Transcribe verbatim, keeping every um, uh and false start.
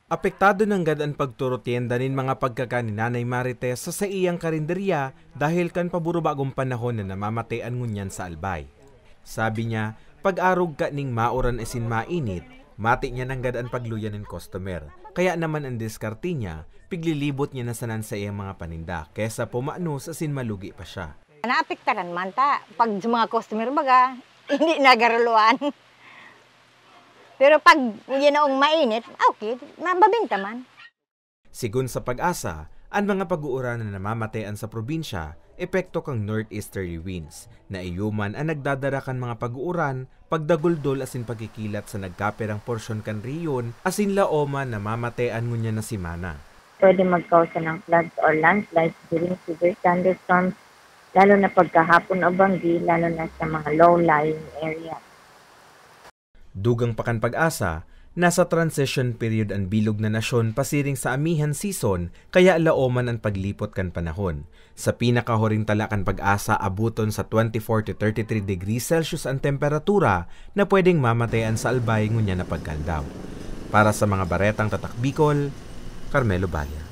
Apektado nanggad an pagturo-tienda nin mga pagkakan ni Nanay Marites sa saiyang karinderya dahil kan paburubagong panahon na namamatean ngunyan sa Albay. Sabi niya, pag-arog ka ning mauran asin mainit, mati niya nanggad an pagluya nin customer. Kaya naman an diskarte niya, piglilibot niya na sana an saiyang mga paninda kesa pumanos asin malugi pa siya. Naapektaran man ta pag sa mga customer baga, hindi nagaruluan. Pero pag yun ang mainit, okay, mababinta man. Sigon sa PAGASA, an mga pag-uuran na namamatean sa probinsya, epekto kan northeasterly winds, na iyo man an nagdadara kan mga pag-uuran, pagdaguldol asin pagkikilat sa nagkapirang porsyon kan rehiyon asin laoman namamatean ngunyan na semana. Pwede magkausa ng floods or landslides during severe thunderstorms, lalo na pagkahapon o banggi, lalo na sa mga low-lying area. Dugang pa kan PAGASA, nasa transition period an bilog na nasyon pasiring sa amihan season, kaya laoman an paglipot kan panahon. Sa pinakahuring tala kan PAGASA, abuton sa twenty-four to thirty-three degrees Celsius an temperatura na pwedeng mamatean sa Albay ngunyan na pagkaldaw. Para sa mga baretang Tatak Bicol, Carmelo Baya.